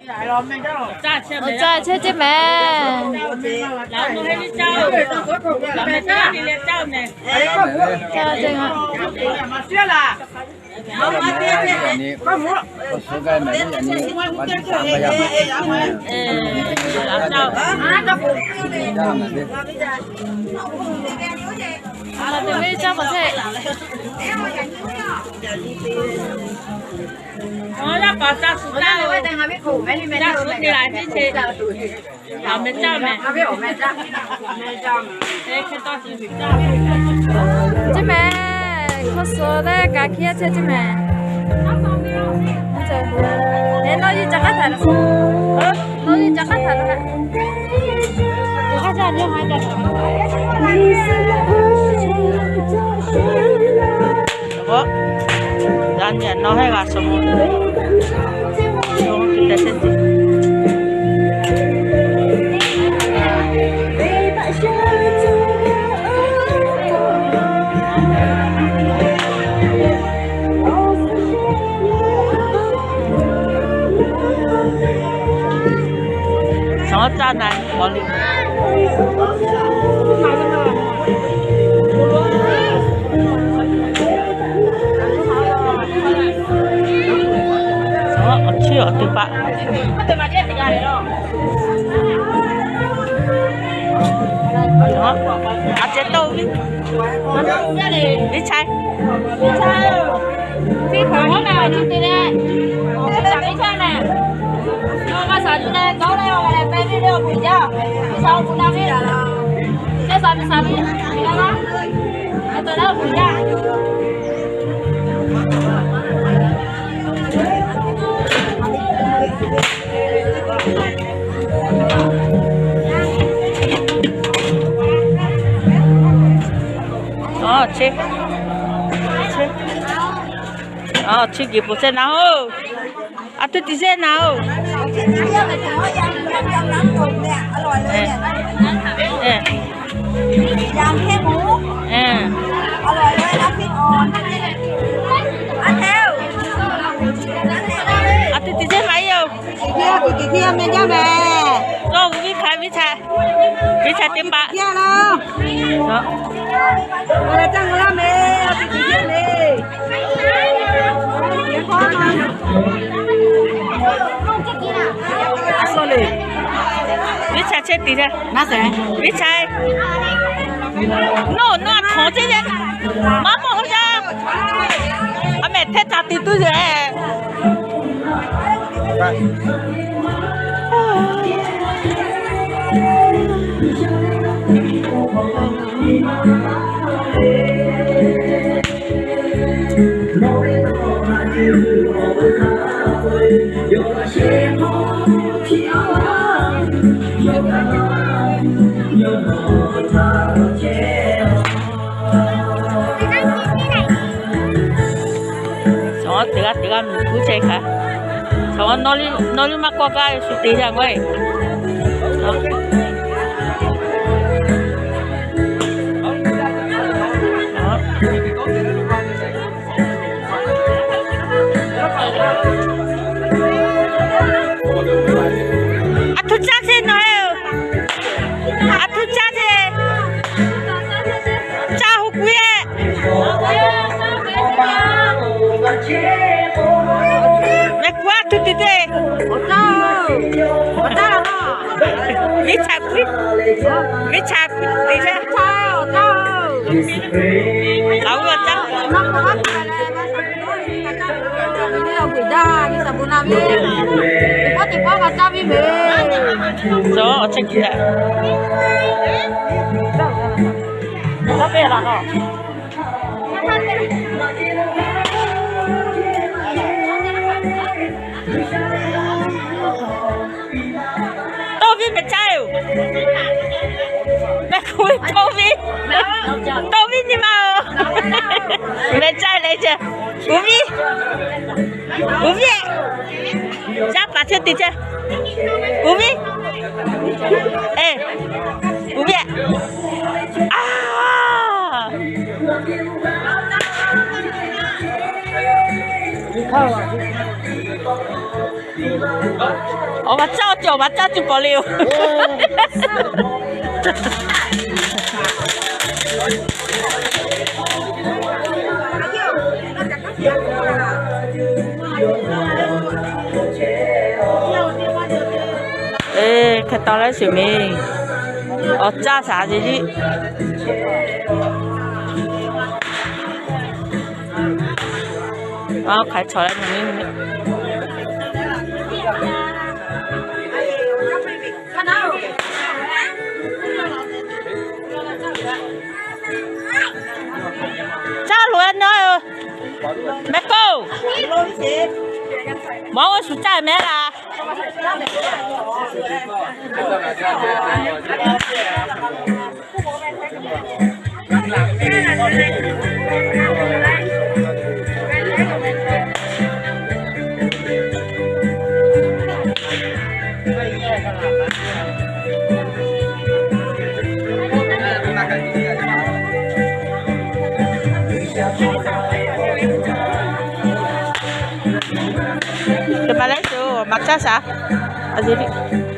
Awˬ caˇ chehˇ ceˇ mehˍ. Ceˇ mehˍ, hkawˇ suh leh kaꞈ hk'e yaˇ chehˇ ceˇ mehˍ. Nawˬ hui ca k'aˉ htaꞈ, nawˬ hui ca k'aˉ htaꞈ. Yaꞈ nyi nawˬ hui g'a suh mvuh, suh mvuh tuˬ tehꞈ chehˇ tuˬ. Shawˉ caˇ na k'awꞈ le. Awˬ chiˇ awˬ te paˆ. A ceh tawˇ viˉ, viˉ chaiˇ. Awˬ, chi, chi, awˬ, chi geh peuˬ chehˇ na oˬ. A htoꞈ tiˉ chehˇ na oˬ. อร่อยเลยนะพี่ออน อันแถว A htoꞈ tiˉ chehˇ maˇ heˆ oˬ. Tawˇ viˉ hk'a viˉ chaiˇ, viˉ chaiˇ teˇ hpaˍ. Viˉ chaiˇ chehˇ tiˉ chehˇ. Viˉ chaiˇ. Nawˬ nawˬ htawnˍ chehˇ chehˇ. Maˇ mawˬ jaˇ. A mehˍ hteˇ htaꞈ te tuˬ yoˬ. Chaw teˇ g'aˇ teˇ g'aˇ miˬ kuˉ chehˇ kaꞈ, chaw nawˬ liˇ maˇ kawˆ gaˇ ve shu te jaˇ k'o. A htoꞈ caˇ chehˇ nawˬ e oˬ. A htoꞈ caˇ chehˇ. Caˇ hu kuiˬ e. Mehˍ kuiˬ a htoꞈ tiˉ te. Viˉ chaiˇ kuiˬ, viˉ chaiˇ kuiˬ te chehˇ. Aˬ, a caˇ. Chaw awˬ chehˇ kuiˬ. Tawˇ viˉ mehˍ caˇ oˬ. Mehˍ kuiˬ tawˇ viˉ, tawˇ viˉ nyi ma oˬ. Mehˍ caˇ leh ceh, uˉ viˉ, uˉ viˉ, caˇ paˍ chehˇ te chehˇ, uˉ viˉ, e, uˉ viˉ, a. Awˬ maˍ caˇ awˬ ceuˬ, awˬ maˍ caˇ cuˇ pawˍ le yoˬ. Hk'e taw leh shiˍ miˬ, awˬ caˇ shaˍ ce jiˆ. Hk'aˬ hk'e chaw leh mvuhˇ miˬ, caˇ loꞈ-e naˉ-oˬ, mehˍ k'oˆ, mawˬ oˇ shuˍ caˇ mehˍ laˇ. Hk'e maˇ leh shu maˇ caˇ shaˍ, a ce tiˉ.